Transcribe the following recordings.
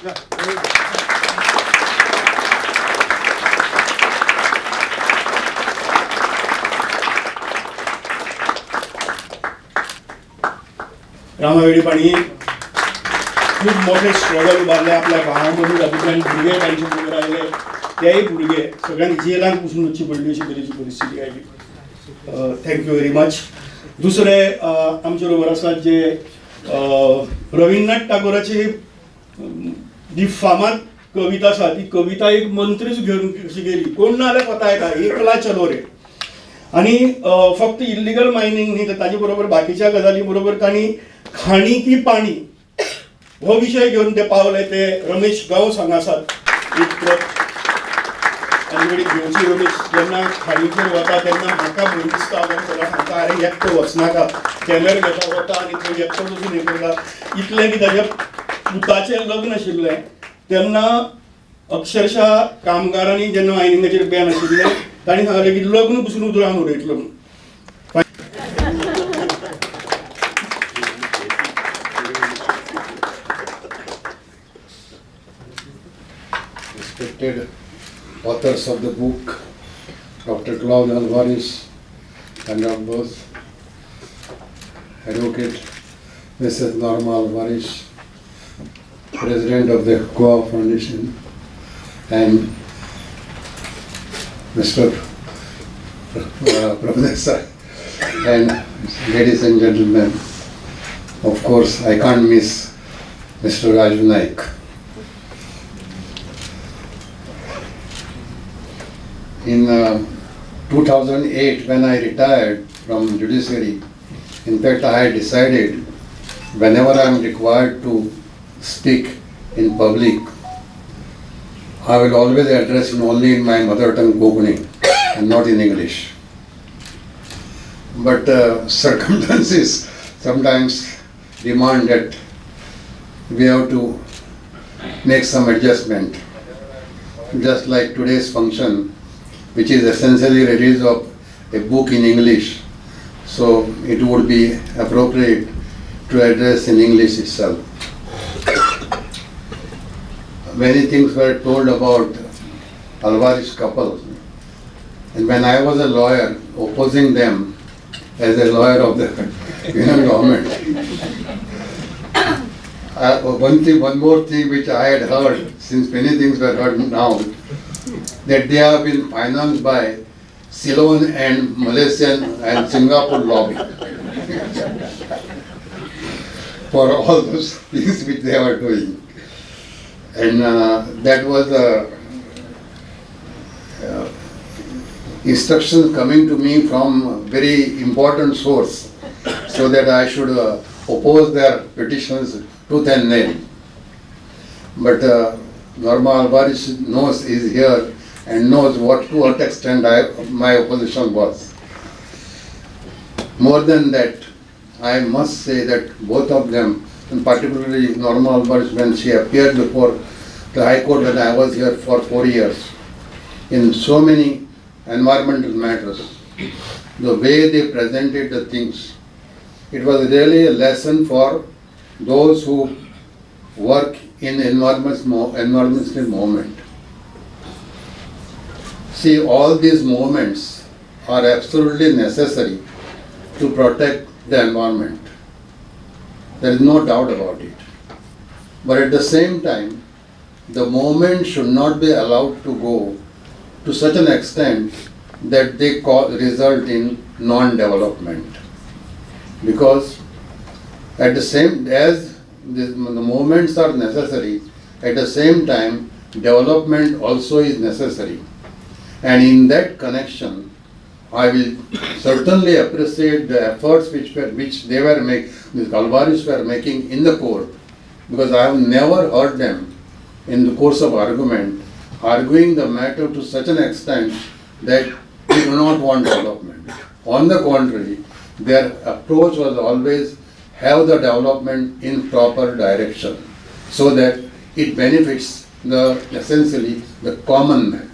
रामा वेळीप खूब मोठे स्ट्रगल उबारले आपल्या गांवामधून, तातूंतल्यान भुरगे तांचे बरोबर आयले, तेय भुरगे सगळ्यांक जेलांत पसून वचची पडली अशी तरेची परिस्थिती आयली. Thank you very much. दुसरे आमचे बरोबर आसात जे रवींद्रनाथ टागोराची जी फामाद कविता आसा ती कविता एक मंत्रीच घेवन कशी गेली, कोण ना जाल्यार कोता येता, एकला चलो रे. आनी फक्त इल्लिगल मायनींग न्ही तर ताजे बरोबर बाकीच्या गजाली बरोबर तांणी खाणी की पाणी हो विशय घेवन ते पावले. ते रमेश गांवस हांगा आसात. एक ट्रक तांचे कडेन घेवची. रमेश जेन्ना खाणीचेर वता तेन्ना म्हाका भंय दिसता, हांव सगळ्यांक सांगता अरे एकटो वचनाका, कॅमेरा घेता वता आनी थंय एकटो वचून हें करता. इतलें की ताज्या पुताचें लग्न आशिल्लें तेन्ना अक्षरशः कामगारांनी जेन्ना मायनिंगाचेर बॅन आशिल्लें तांणी सांगलें की लग्न पसून उदळान उडयतलो म्हणून. Respected authors of the book, Dr. Claude Alvares and of Advocate Mrs. Norma Alvares, President of the Goa Foundation, and Mr. Prabhudesai, and ladies and gentlemen, of course I can't miss Mr. Raju Naik. In 2008, when I retired from judiciary, in fact I had decided whenever I am required to speak in public, I will always address only in my mother tongue Konkani and not in English. But circumstances sometimes demand that we have to make some adjustment. Just like today's function, which is essentially release of a book in English, so it would be appropriate to address in English itself. Many things were told about Alvares couple, and when I was a lawyer opposing them as a lawyer of the union government, one more thing which I had heard, since many things were heard now, that they have been financed by Ceylon and Malaysian and Singapore lobby for all those things which they were doing. And that was a instruction coming to me from a very important source, so that I should oppose their petitions tooth and nail. But Norma Alvares knows, is here and knows to what extent my opposition was. More than that, I must say that both of them, and particularly Norma Alvares, when she appeared before the High Court when I was here for 4 years, in so many environmental matters, the way they presented the things, it was really a lesson for those who work in environmental movement. See, all these movements are absolutely necessary to protect the environment. There is no doubt about it. But at the same time, the movement should not be allowed to go to such an extent that they result in non-development. Because at the same, as this, the movements are necessary, at the same time, development also is necessary. And in that connection, I will certainly appreciate the efforts which they were making, the Alvares were making in the court, because I have never heard them in the course of argument arguing the matter to such an extent that we do not want development. On the contrary, their approach was always have the development in proper direction so that it benefits the essentially the common man.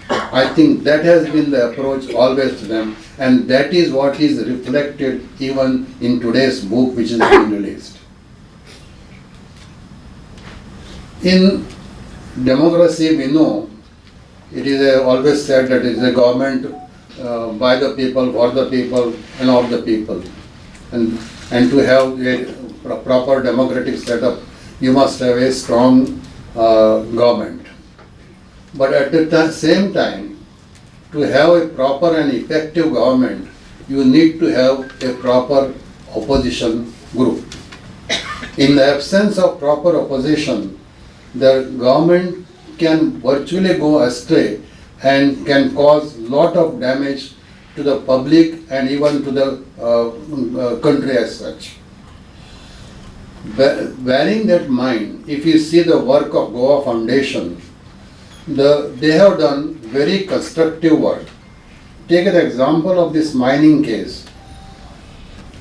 I think that has been the approach always to them, and that is what is reflected even in today's book which is being released. In democracy, we know it is always said that it is a government by the people, for the people, and of the people. And to have a proper democratic setup, you must have a strong government. But at the same time, to have a proper and effective government, you need to have a proper opposition group. In the absence of proper opposition, the government can virtually go astray and can cause lot of damage to the public and even to the country as such. Bearing that mind, if you see the work of Goa Foundation, they have done very constructive work. Take an example of this mining case.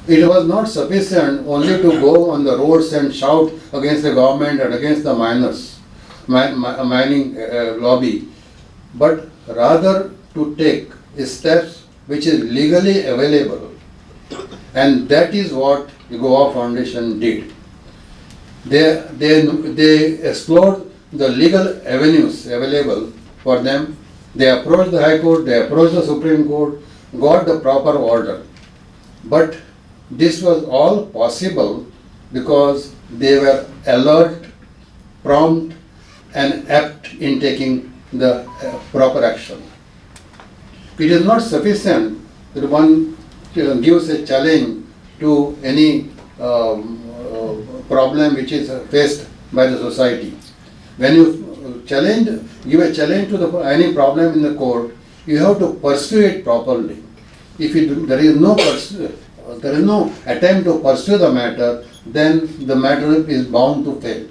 It was not sufficient only to go on the roads and shout against the government and against the miners, mining lobby, but rather to take steps which is legally available. And that is what the Goa Foundation did. They explored the legal avenues available for them. They approached the High Court, they approached the Supreme Court, got the proper order. But this was all possible because they were alert, prompt, and apt in taking the proper action. It is not sufficient that one gives a challenge to any problem which is faced by the society. When you give a challenge to any problem in the court, you have to pursue it properly. If you do, there is no pursue, there is no attempt to pursue the matter, then the matter is bound to fail.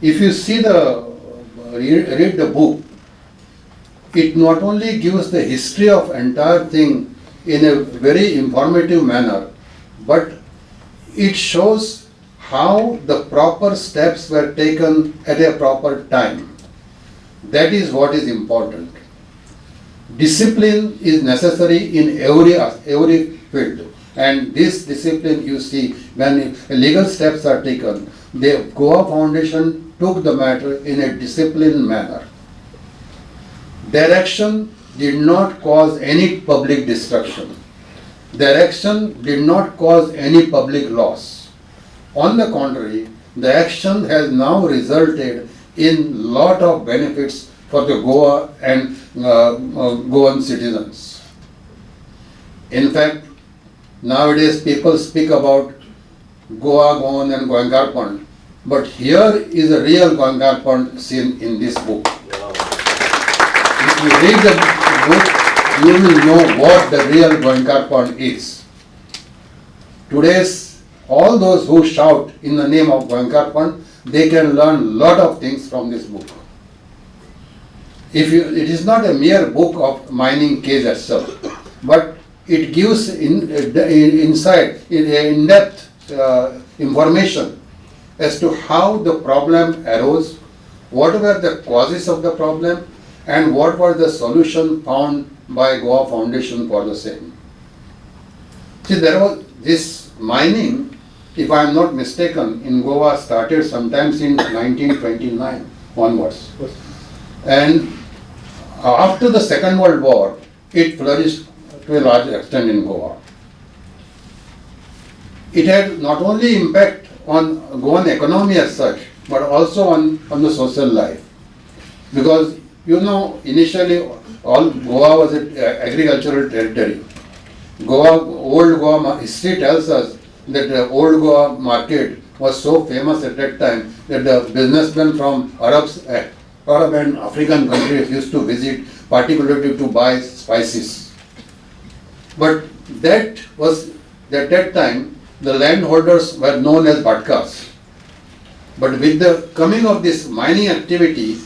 If you read the book, it not only gives the history of entire thing in a very informative manner, but it shows how the proper steps were taken at a proper time. That is what is important. Discipline is necessary in every field, and this discipline you see when legal steps are taken. The Goa Foundation took the matter in a disciplined manner. Their action did not cause any public destruction. Their action did not cause any public loss. On the contrary, the action has now resulted in lot of benefits for the Goa and Goan citizens. In fact, nowadays people speak about Goa, Goan and Goenkarponn, but here is a real Goenkarponn seen in this book. If you read the book, you will know what the real Goenkarponn is. Today's, all those who shout in the name of Goenkarponn, they can learn lot of things from this book. It is not a mere book of mining case itself, but it gives in-depth information as to how the problem arose, what were the causes of the problem, and what was the solution found by Goa Foundation for the same. See, there was this mining, if I am not mistaken, in Goa started sometimes in 1929 onwards. And after the Second World War, it flourished to a large extent in Goa. It had not only impact on Goan economy as such, but also on the social life. Because initially all Goa was an agricultural territory. Goa, old Goa history tells us that the old Goa market was so famous at that time that the businessmen from Arab and African countries used to visit particularly to buy spices. But that was, at that time, the landholders were known as Bhatkas. But with the coming of this mining activity,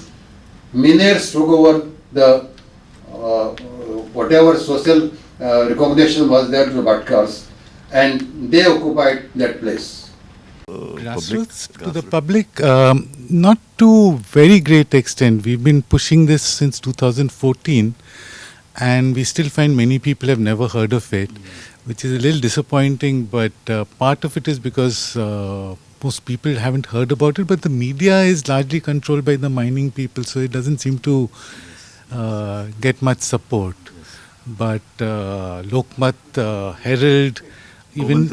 miners took over the whatever social recognition was there to the Bhatkas, and they occupied that place. Grassroots to the public, not to very great extent. We've been pushing this since 2014, and we still find many people have never heard of it, which is a little disappointing, but part of it is because Most people haven't heard about it, but the media is largely controlled by the mining people, so it doesn't seem to get much support. But Lokmat, Herald, even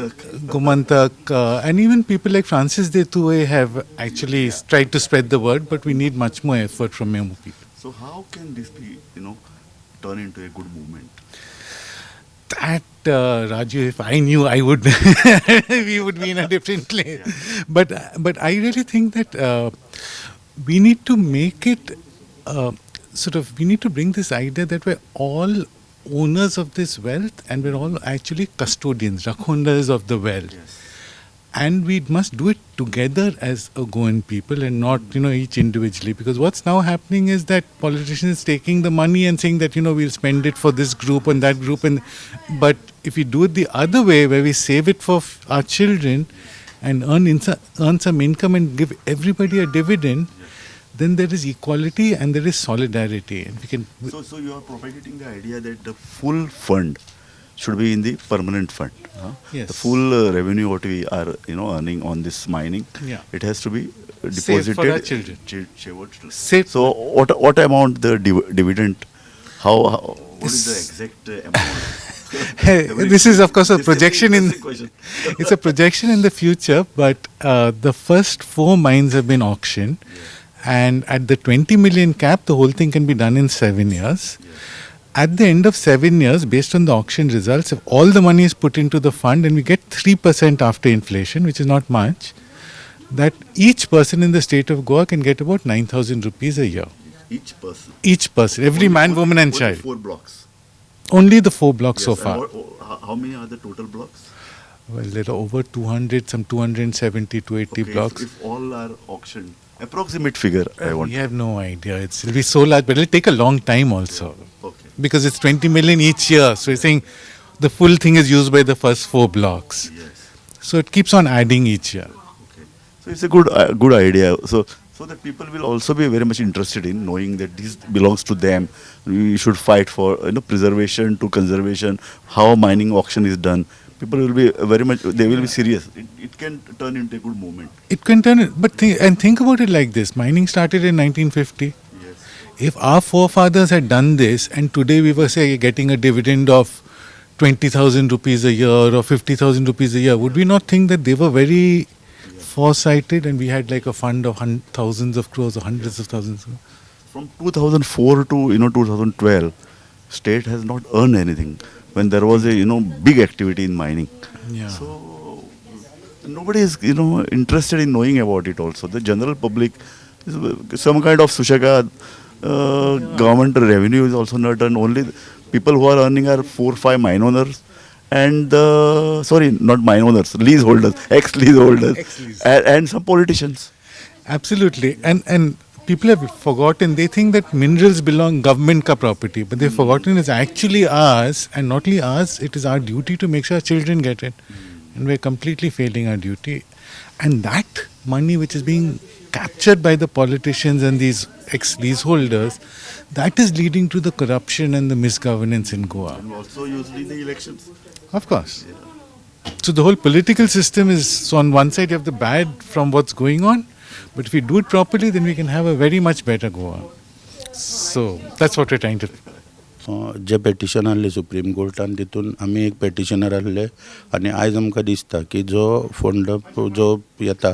Gomantak, and even people like Francis de Thouet have actually tried to spread the word, but we need much more effort from more people. So how can this be, turn into a good movement? That, Raju, if I knew, I would, we would be in a different place. Yeah. But I really think that we need to make it we need to bring this idea that we're all owners of this wealth and we're all actually custodians, rakhondars of the wealth. Yes. And we must do it together as a Goan people and not, each individually. Because what's now happening is that politicians taking the money and saying that, we'll spend it for this group and that group. But if we do it the other way, where we save it for our children and earn some income and give everybody a dividend, then there is equality and there is solidarity. And we can. So you are propagating the idea that the full fund should be in the permanent fund. Huh? Yes. The full revenue what we are earning on this mining, it has to be deposited. Saved for our children. Saved. So what amount the dividend? How what is the exact amount? This is of course a projection in. It's a projection in the future, but the first 4 mines have been auctioned, and at the 20 million cap, the whole thing can be done in 7 years. Yeah. At the end of 7 years, based on the auction results, if all the money is put into the fund and we get 3% after inflation, which is not much, that each person in the state of Goa can get about 9,000 rupees a year. Each person? Each person. Every man, woman and child. Only 4 blocks? Only the 4 blocks so far. How many are the total blocks? Well, there are over 200, some 270, 280 blocks. If all are auctioned, approximate figure I want. We have no idea. It'll be so large, but it'll take a long time also. Okay. Because it's 20 million each year. So you're saying the full thing is used by the first 4 blocks. Yes. So it keeps on adding each year. Okay. So it's a good idea. So that people will also be very much interested in knowing that this belongs to them. We should fight for preservation to conservation, how mining auction is done. People will be very much, they will be serious. It can turn into a good movement. It can turn, but think about it like this. Mining started in 1950. Yes. If our forefathers had done this and today we were, say, getting a dividend of 20,000 rupees a year or 50,000 rupees a year, would we not think that they were very foresighted and we had like a fund of thousands of crores or hundreds of thousands? From 2004 to 2012, state has not earned anything. When there was a big activity in mining. Yeah. So nobody is interested in knowing about it also. The general public is some kind of sushaka, government revenue is also not earned. Only people who are earning are 4 or 5 mine owners and sorry, not mine owners, leaseholders, ex-leaseholders, and some politicians. Absolutely. And people have forgotten, they think that minerals belong government ka property, but they've forgotten it's actually ours, and not only ours, it is our duty to make sure our children get it. And we're completely failing our duty. And that money which is being captured by the politicians and these ex-leaseholders, that is leading to the corruption and the misgovernance in Goa. And also usually the elections. Of course. Yeah. So the whole political system is, so on one side you have the bad from what's going on, but if we do it properly, then we can have a very much better Goa. So that's what we're trying to do. J petition आहले supreme कोर्टान तितून आमी एक petitioner आहले आनी आयज आमकां दिसता की जो फंड जो येता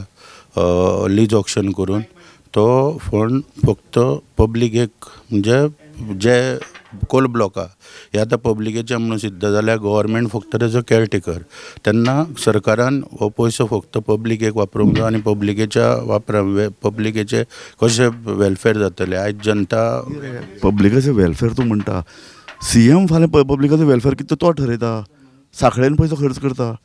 लीज ऑक्शन करून तो फंड फक्त पब्लिकेक म्हणजे जे कोल ब्लॉक आहा हे आतां पब्लिकेचें म्हणून सिद्ध जाल्यार गव्हर्मेंट फक्त तेजो केअरटेकर. तेन्ना सरकारान हो पयसो फक्त पब्लिकेक वापरूंक जाय आनी पब्लिकेच्या वापरा पब्लिकेचें कशें वेलफेर जातलें. आयज जनता पब्लिकाचें वेलफेर तूं म्हणटा, सी एम फाल्यां पब्लिकाचो वेलफेर कितें तो ठरयता, साखळेन पयसो खर्च करता.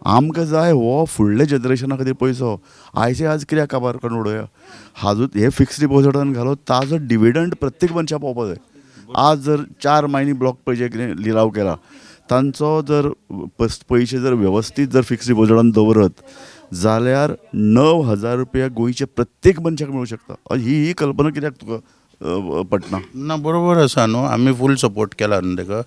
आमकां जाय हो फुडल्या जनरेशना खातीर पयसो. आयचे आज कित्याक काबार करून उडोवया. हाजो हे फिक्स डिपॉजिटान घालो ताजो डिविडंड प्रत्येक मनशाक पावपा जाय. आज जर 4 मायनी ब्लॉक पयशे कितें लिलाव केला तांचो जर पयशे जर वेवस्थीत जर फिक्स डिपॉजिटान दवरत जाल्यार 9,000 रुपया गोंयच्या प्रत्येक मनशाक मेळूं शकता. ही कल्पना कित्याक तुका पटना? ना, बरोबर आसा न्हू. आमी फूल सपोर्ट केला न्हू ताका.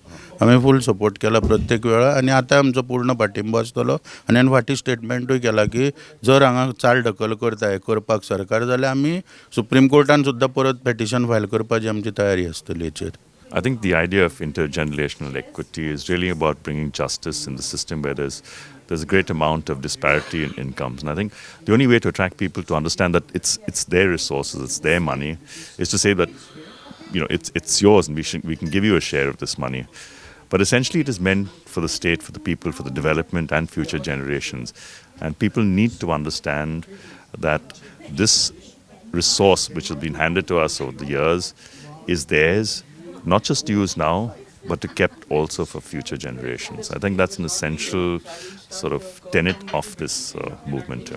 आमी फूल सपोर्ट केला प्रत्येक वेळा आनी आतां आमचो पूर्ण पाठिंबो आसतलो. आनी आनी फाटीं स्टेटमेंटूय केला की जर हांगा चाल ढकल करता हें करपाक सरकार जाल्यार आमी सुप्रीम कोर्टान सुद्दां परत पेटिशन फायल करपाची आमची तयारी आसतली हेचेर. I think the idea of intergenerational equity is really about bringing justice in the system where there's a great amount of disparity in incomes. And I think the only way to attract people to understand that it's their resources, it's their money, is to say that it's yours and we can give you a share of this money. But essentially it is meant for the state, for the people, for the development and future generations. And people need to understand that this resource which has been handed to us over the years is theirs, not just to use now, but to kept also for future generations. I think that's an essential sort of tenet of this movement.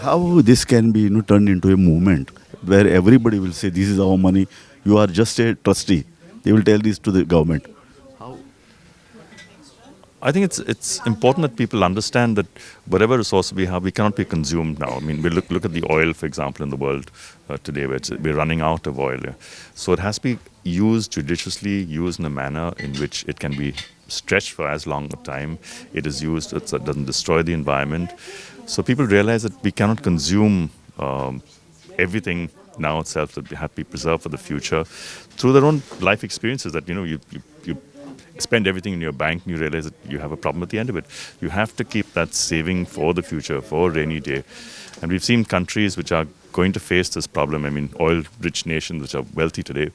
How this can be turned into a movement where everybody will say, this is our money, you are just a trustee. They will tell this to the government. How? I think it's important that people understand that whatever resource we have, we cannot be consumed now. I mean, we look at the oil, for example, in the world today, where we're running out of oil. Yeah. So it has to be used judiciously, used in a manner in which it can be stretched for as long a time it is used, it doesn't destroy the environment. So people realize that we cannot consume everything now itself, that we have to be preserved for the future through their own life experiences that, you spend everything in your bank and you realize that you have a problem at the end of it. You have to keep that saving for the future, for a rainy day. And we've seen countries which are going to face this problem. I mean, oil-rich nations which are wealthy today,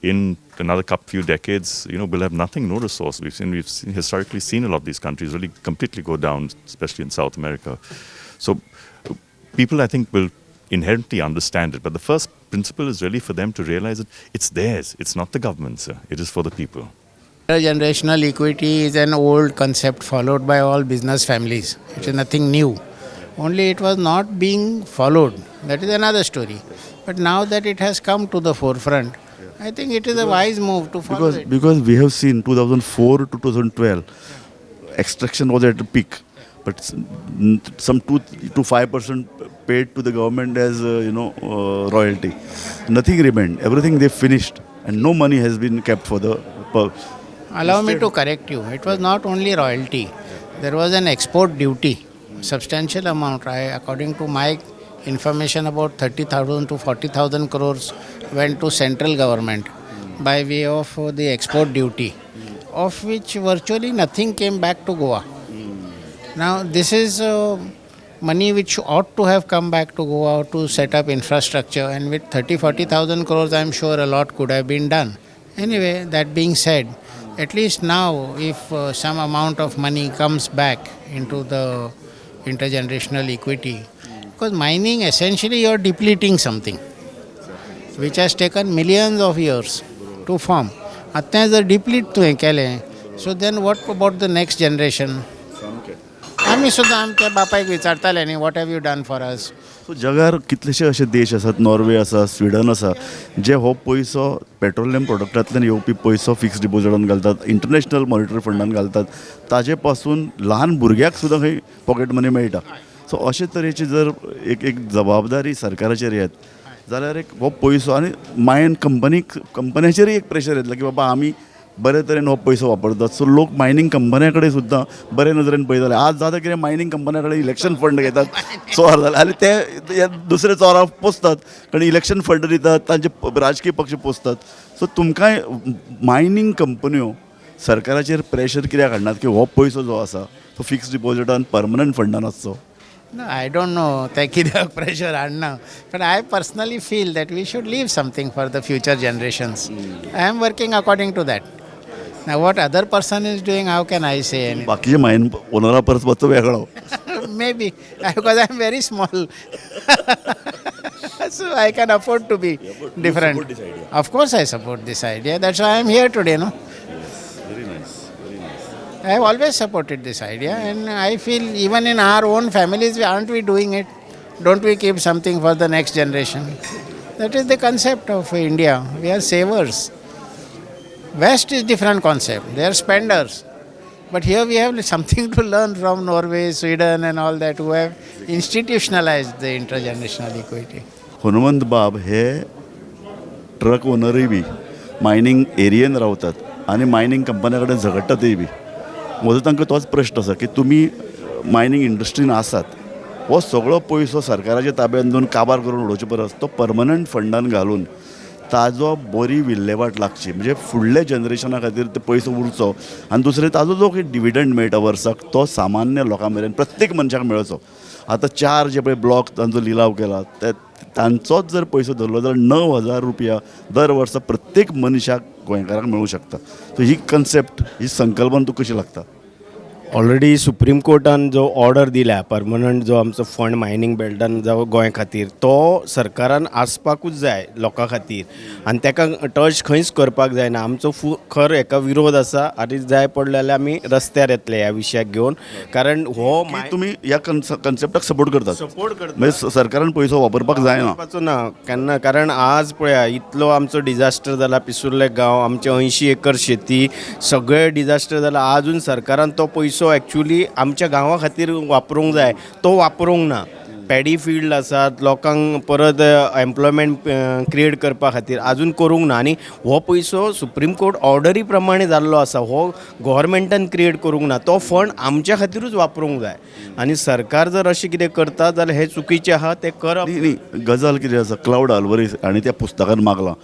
in another couple few decades, we'll have nothing, no resource. We've historically seen a lot of these countries really completely go down, especially in South America. So people, I think, will inherently understand it. But the first principle is really for them to realize that it's theirs. It's not the government's. It is for the people. Intergenerational equity is an old concept followed by all business families. It is nothing new. Only it was not being followed. That is another story. But now that it has come to the forefront, I think it is a wise move to follow it. Because we have seen 2004 to 2012, extraction was at a peak. But some 2 to 5% paid to the government as royalty. Nothing remained. Everything they finished, and no money has been kept for the. Allow me to correct you. It was not only royalty. There was an export duty, substantial amount. According to my information, about 30,000 to 40,000 crores went to central government by way of the export duty, of which virtually nothing came back to Goa. Now, this is money which ought to have come back to Goa to set up infrastructure, and with 30-40,000 crores, I am sure a lot could have been done. Anyway, that being said, at least now, if some amount of money comes back into the intergenerational equity, because mining, essentially you are depleting something which has taken millions of years to form. आतां जर deplete तुवें केलें, so then what about the next generation? आमी सुद्दां आमच्या बापायक विचारताले न्ही, what have you done for us? So जगार कितलेशे अशे देश आसात, नॉर्वे आसा, स्विडन आसा, जे हो पयसो पेट्रोलियम प्रोडक्टांतल्यान येवपी पयसो फिक्स डिपॉजिटान घालतात, इंटरनॅशनल मॉनिटरी फंडान घालतात, ताजे पासून ल्हान भुरग्याक सुद्दां खंय पॉकेट मनी मेळटा. सो अशे तरेची जर एक जबाबदारी सरकाराचेर येत जाल्यार एक हो पयसो आनी मायन कंपन्याचेरय एक प्रेशर येतलें की बाबा आमी बरे तरेन हो पयसो वापरतात. सो लोक मायनींग कंपन्या कडेन सुद्दां बरे नदरेन पळयताले. आज जाता कितें, मायनींग कंपन्या कडेन इलेक्शन फंड घेतात, चोर जाले आनी ते दुसरे चोरां पोसतात, कारण इलेक्शन फंड दितात, तांचे राजकीय पक्ष पोसतात. सो तुमकांय मायनींग कंपन्यो सरकाराचेर प्रेशर कित्याक हाडनात की हो पयसो जो आसा तो फिक्स डिपॉजिटान परमनंट फंडान आसचो? No, I don't know ते कित्याक pressure हाडना, but I personally feel that we should leave something for the future generations. I am working according to that. Now what other person is doing, how can I say anything? बाकीचे मायन ओनरा परस मातसो वेगळो. Maybe, because I am very small. So I can afford to be different. Support this idea? Of course I support this idea. That's why I am here today, no? Yes, very nice, very nice. I have always supported this idea, and I feel even in our own families, aren't we doing it? Don't we keep something for the next generation? That is the concept of India. We are savers. West is different concept. They are spenders. But here we have something to learn from Norway, Sweden and all that, who have institutionalized the intergenerational equity. Hanumant बाब हे truck ओनरूय बी mining एरियेन रावतात आनी mining कंपन्या कडेन झगडटातय बी. म्हजो तांकां तोच प्रश्न आसा की तुमी मायनींग इंडस्ट्रीन आसात, हो सगळो पयसो सरकाराच्या ताब्यान दिवन काबार करून उडोवचे परस तो परमनंट फंडान घालून ताजो बरी विल्हेवाट लागची, म्हणजे फुडल्या जनरेशना खातीर ते पयसो उरचो आनी दुसरें ताजो जो काही डिविडंड मेळटा वर्साक तो सामान्य लोकां मेरेन प्रत्येक मनशाक मेळचो. आतां चार जे पळय ब्लॉक तांचो लिलाव केला ते तांचोच जर पयसो धरलो जाल्यार 9,000 रुपया दर वर्सा प्रत्येक मनशाक गोंयकाराक मेळूं शकता. सो ही कन्सेप्ट, ही संकल्पना तुका कशी लागता? ऑलरेडी सुप्रीम कोर्टान जो ऑर्डर दिल्या परमनंट जो आमचो फंड मायनींग बेल्टान जावं गोंय खातीर तो सरकारान आसपाकूच जाय लोकां खातीर आनी ताका टच खंयच करपाक जायना. आमचो खर हेका विरोध आसा आनी जाय पडलें जाल्यार आमी रस्त्यार येतले ह्या विशयाक घेवन, कारण हो तुमी ह्या कन्सेप्टाक सपोर्ट करतात? सपोर्ट करता. म्हणजे सरकारान पयसो वापरपाक जायना? वापरपाचो ना केन्ना, कारण आज पळया इतलो आमचो डिजास्टर जाला, पिसुर्ले गांव, आमचे 80 एकर शेती सगळें डिजास्टर जाला. आजून सरकारान तो पयसो एक्चुली आमच्या गांवा खातीर वापरूंक जाय, तो वापरूंक ना. पॅडी फिल्ड आसात, लोकांक परत एम्प्लॉयमेंट क्रिएट करपा खातीर आजून करूंक ना. आनी हो पयसो सुप्रीम कोर्ट ऑर्डरी प्रमाणे जाल्लो आसा, हो गोवोरमेंटान क्रिएट करूंक ना, तो फंड आमच्या खातीरूच वापरूंक जाय. आनी सरकार जर अशें कितें करता जाल्यार हें चुकीचें आहा, तें करप न्ही. गजाल कितें आसा, क्लावड आल्वरीस आनी त्या पुस्तकान मागलां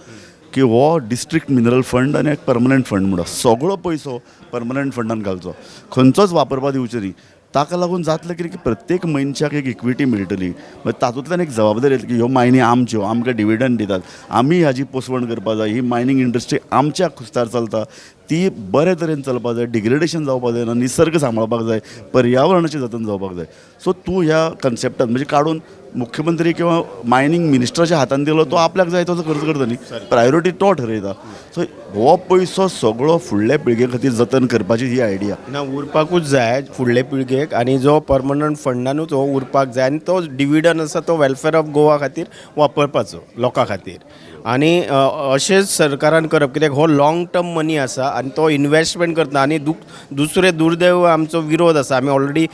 की हो डिस्ट्रिक्ट मिनरल फंड आनी एक परमनंट फंड म्हणून सगळो पयसो परमनंट फंडान घालचो, खंयचोच वापरपाक दिवचो न्ही. ताका लागून जातलें कितें की प्रत्येक मनशाक एक इक्विटी मेळटली, मागीर तातूंतल्यान एक जबाबदारी येतली की ह्यो मायनी आमच्यो, आमकां डिविडंड दितात, आमी हाजी पोसवण करपाक जाय, ही मायनींग इंडस्ट्री आमच्या खुस्तार चलता, ती बरे तरेन चलपाक जाय, डिग्रेडेशन जावपाक जायना, निसर्ग सांबाळपाक जाय, पर्यावरणाचें जतन जावपाक जाय. सो तूं ह्या कन्सेप्टान म्हणजे काडून मुख्यमंत्री किंवा मायनींग मिनिस्टराच्या हातान दिलो तो आपल्याक जाय तसो खर्च करता न्ही, प्रायोरिटी तो ठरयता. सो हो पयसो सगळो फुडल्या पिळगे खातीर जतन करपाची ही आयडिया ना उरपाकूच जाय फुडले पिळगेक, आनी जो परमनंट फंडानूच हो उरपाक जाय आनी तो डिविडंड आसा तो वेलफेर ऑफ गोवा खातीर वापरपाचो लोकां खातीर. आनी अशेंच सरकारान करप, कित्याक हो लाँग टर्म मनी आसा आनी तो इनवेस्टमेंट करता. आनी दुसरें दुर्दैव आमचो विरोध आसा, आमी ऑलरेडी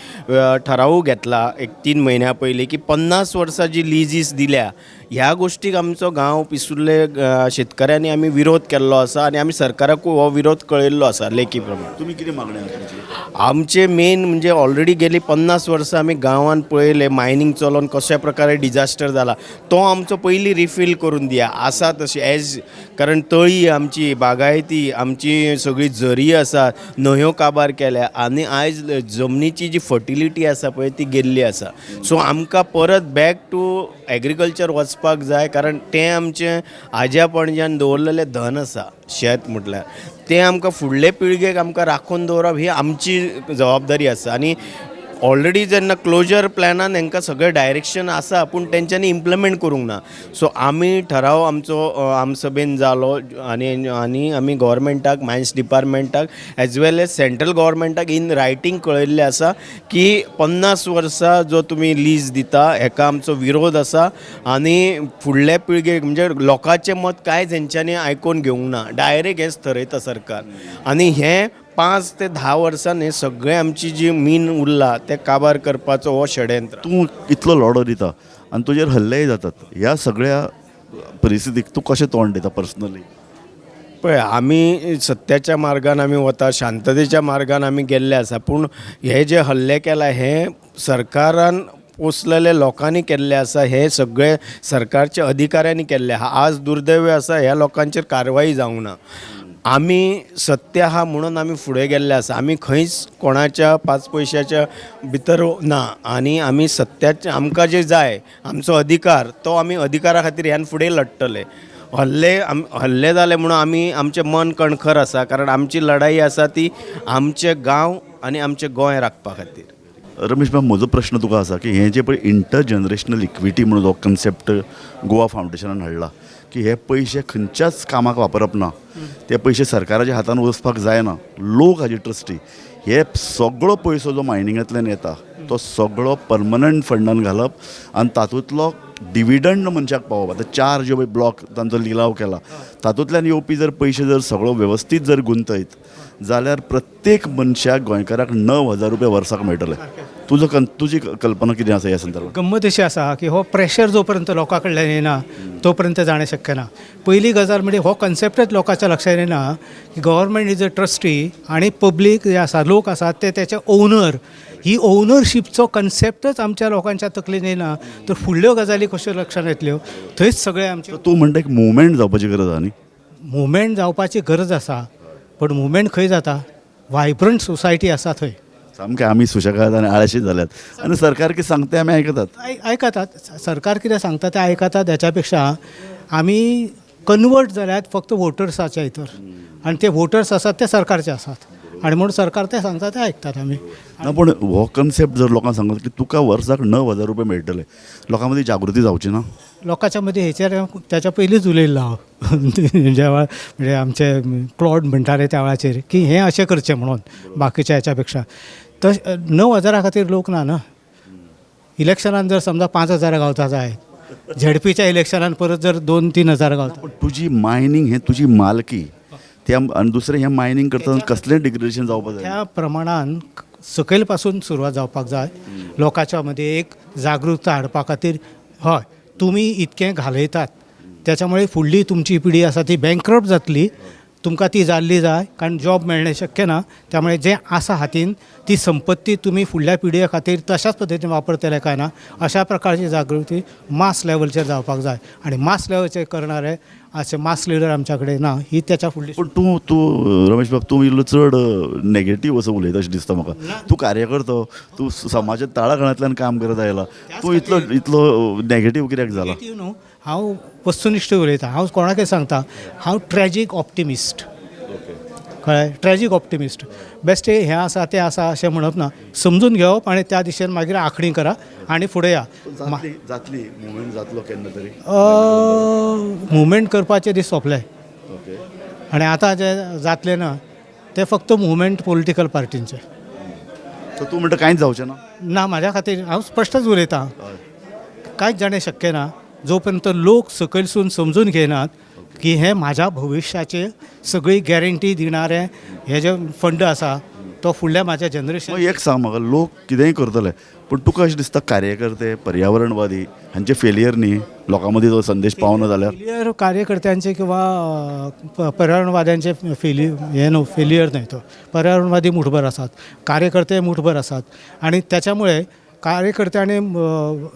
ठराव घेतला एक 3 म्हयन्या पयलीं की 50 वर्सां जी लिजीस दिल्या ह्या गोश्टीक आमचो गांव पिसुर्ले शेतकऱ्यांनी आमी विरोध केल्लो आसा आनी आमी सरकाराकूय हो विरोध कळयल्लो आसा लेखी प्रमाण. तुमी कितें मागणी आसा तुमची? आमचे मेन म्हणजे ऑलरेडी गेली 50 वर्सां आमी गांवांत पळयलें मायनींग चलोवन कशा प्रकारे डिजास्टर जाला, तो आमचो पयलीं रिफील करून दिया आसा तशी एज, कारण तळी आमची, बागायती आमची, सगळी झरी आसा, न्हंयो काबार केल्या आनी आयज जमनीची जी फर्टिलिटी आसा पळय ती गेल्ली आसा. सो आमकां परत बॅक टू एग्रीकल्चर वचपाक जाय, कारण तें आमचें आज्या पणज्यान दवरलेलें धन आसा शेत म्हटल्यार, तें आमकां फुडले पिळगेक आमकां राखून दवरप ही आमची जबाबदारी आसा. आनी ऑलरेडी जेन्ना क्लोजर प्लॅनान हेंकां सगळें डायरेक्शन आसा, पूण तेंच्यांनी इम्प्लिमेंट करूंक ना. सो आमी ठराव आमचो आमसभेन जालो आनी आनी आमी गोवोरमेंटाक, मायन्स डिपार्टमेंटाक एज वेल एज सेंट्रल गोवोरमेंटाक इन रायटींग कळयल्लें आसा की 50 वर्सां जो तुमी लीज दिता हेका आमचो विरोध आसा आनी फुडले पिळगेक म्हणजे लोकांचें मत कांयच हेंच्यांनी आयकून घेवंक ना, डायरेक्ट हेंच थरयता सरकार. आनी हें 5 ते 10 वर्सांनी हें सगळें आमची जी मीन उरला तें काबार करपाचो हो षडयंत्र. तूं इतलो लढो दिता आनी तुजेर हल्लेय जातात, ह्या सगळ्या परिस्थितीक तूं कशें तोंड दिता पर्सनली? पळय, आमी सत्याच्या मार्गान आमी वता, शांततेच्या मार्गान आमी गेल्ले आसा, पूण हे जे हल्ले केला हे सरकारान पोसलेले लोकांनी केल्ले आसा, हे सगळे सरकारच्या अधिकाऱ्यांनी केल्ले आहा. आज दुर्दैव आसा ह्या लोकांचेर कारवाई जावंक ना. आमी सत्य आहा म्हणून आमी फुडें गेल्ले आसा, आमी खंयच कोणाच्या 5 पयशाच्या भितर ना आनी आमी सत्याचे आमकां जें जाय आमचो अधिकार तो आमी अधिकारा खातीर ह्यान फुडें लडटले. हल्ले जाले म्हणून आमी आमचें मन कणखर आसा, कारण आमची लढाई आसा ती आमचें गांव आनी आमचें गोंय राखपा खातीर. रमेश बाब, म्हजो प्रश्न तुका आसा की हें जें पळय इंटर जनरेशनल इक्विटी म्हणून जो कन्सेप्ट गोवा फावंडेशनान हाडला की हे पयशे खंयच्याच कामाक वापरप ना, ते पयशे सरकाराच्या हातान वचपाक जायना, लोक हाजे ट्रस्टी, हे सगळो पयसो जो मायनिंगांतल्यान येता तो सगळो परमनंट फंडान घालप आनी तातूंतलो डिविडंड मनशाक पावोवप. आतां 4 जे पळय ब्लॉक तांचो लिलाव केला तातूंतल्यान येवपी जर पयशे जर सगळो वेवस्थीत जर गुंतयत जाल्यार प्रत्येक मनशाक गोंयकाराक 9,000 रुपया वर्साक मेळटले. तुजो तुजी कल्पना कितें आसा ह्या संदर्भात? गंमत अशी आसा की हो प्रेशर जो पर्यंत लोकां कडल्यान येना तो पर्यंत जाणें शक्य ना. पयली गजाल म्हणजे हो कन्सेप्टच लोकांच्या लक्षात येना की गव्हर्मेंट is a trustee आनी पब्लीक जे आसा, लोक आसात ते तेचे ओनर. ही ओनरशीपचो कन्सेप्टच आमच्या लोकांच्या तकलेन येना तर फुडल्यो गजाली कश्यो लक्षांत येतल्यो? थंयच सगळें आमचें. तूं म्हणटा एक मुवमेंट जावपाची गरज आसा न्ही? मुवमेंट जावपाची गरज आसा, पण मुवमेंट खंय जाता? वायब्रंट सोसायटी आसा थंय. सामकें आमी सुशेगाद आनी आळशी जाल्यात आनी सरकार कितें सांगता तें आमी आयकतात. आयकतात, सरकार कितें सांगता तें आयकतात. हेच्या पेक्षा आमी कन्वर्ट जाल्यात फक्त वोटर्साच्या हितर, आनी ते वोटर्स आसात ते सरकारचे आसात आनी म्हूण सरकार तें सांगता तें आयकतात आमी. ना, पूण हो कन्सेप्ट जर लोकांक सांगत की तुका वर्साक 9,000 रुपया मेळटले, लोकां मदीं जागृती जावची ना? लोकांच्या मदीं हेचेर ताच्या पयलींच उलयल्लो हांव ज्या वेळार म्हणजे आमचे क्लॉड म्हणटाले त्या वेळाचेर की हें अशें करचें म्हणून बाकीच्या हेच्या पेक्षा. तशें 9,000 खातीर लोक ना न्हू. इलेक्शनान जर समजा 5,000 गावता जायत, झेडपीच्या इलेक्शनान परत जर 2-3 हजार गावता. पूण तुजी मायनींग हें तुजी मालकी त्या, आनी दुसरें हें मायनींग करतना कसलें डिग्रेडेशन जावपाक जाय त्या प्रमाणान सकयल पासून सुरवात जावपाक जाय. लोकांच्या मदीं एक जागृताय हाडपा खातीर, हय तुमी इतकें घालयतात त्याच्यामुळे फुडली तुमची पिढी आसा ती बँकरप्ट जातली, तुमकां ती जाल्ली जाय कारण जॉब मेळणें शक्य ना. त्यामुळे जें आसा हातीन ती संपत्ती तुमी फुडल्या पिढये खातीर तशाच पद्दतीन वापरतले काय ना, अशा प्रकारची जागृती मास लेवलचेर जावपाक जाय. आनी मास लेवलचेर करणारे अशे मास लिडर आमच्या कडेन ना, ही त्याच्या फुडली. पूण तूं तूं रमेश बाब, तूं इल्लो चड नेगेटीव असो उलयता अशें दिसता म्हाका. तूं कार्यकर्तो, तूं समाजांत तळागाळांतल्यान काम करत आयला, तूं इतलो इतलो नेगेटीव कित्याक जाला? नेगेटीव न्हू, हांव वस्तुनिश्ठ उलयतां. हांव कोणाकय सांगता, हांव ट्रॅजीक ऑप्टिमिस्ट, कळ्ळें? ट्रॅजीक ऑप्टिमिस्ट बेश्टें हें आसा तें आसा अशें म्हणप ना, समजून घेवप आनी त्या दिशेन मागीर आंखणी करा आनी फुडें या. जातली मुवमेंट, जातलो केन्ना तरी. मुवमेंट करपाचे दीस सोंपले आनी आतां जे जातले ना ते फक्त मुवमेंट पॉलिटिकल पार्टींचे. सो तूं म्हणटा कांयच जावचें ना? ना, म्हाज्या खातीर हांव स्पश्टच उलयतां, कांयच जाणें शक्य ना जो पर्यंत लोक सकयलसून समजून घेयनात की हें म्हाज्या भविश्याचे सगळी गॅरंटी दिणारे हे जे फंड आसा तो फुडल्या म्हाज्या जनरेशन. मग एक सांग म्हाका, लोक कितेंय करतले पूण तुका अशें दिसता कार्यकर्ते पर्यावरणवादी हांचे फेलियर न्ही लोकां मदीं जो संदेश पावना जाल्यार? फेलियर कार्यकर्त्यांचे किंवा पर्यावरणवाद्यांचे फेलियर हे न्हू, फेलियर न्हय तो. पर्यावरणवादी मुठभर आसात, कार्यकर्ते मुठभर आसात आनी त्याच्यामुळे कार्यकर्ते आनी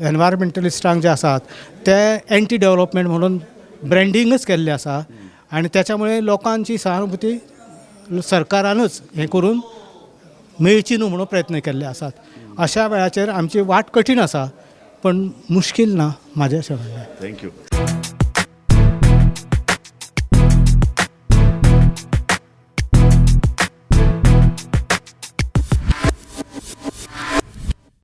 एनवायरमेंटलिस्टांक जे आसात ते एंटी डेवलपमेंट म्हणून ब्रँडिंगच केल्लें आसा आनी त्याच्यामुळे लोकांची सहानुभूती सरकारानूच हें करून मेळची न्हू म्हणून प्रयत्न केल्ले आसात. अशा वेळाचेर आमची वाट कठीण आसा पण मुश्कील ना, म्हाजें अशें म्हणणें. Thank you.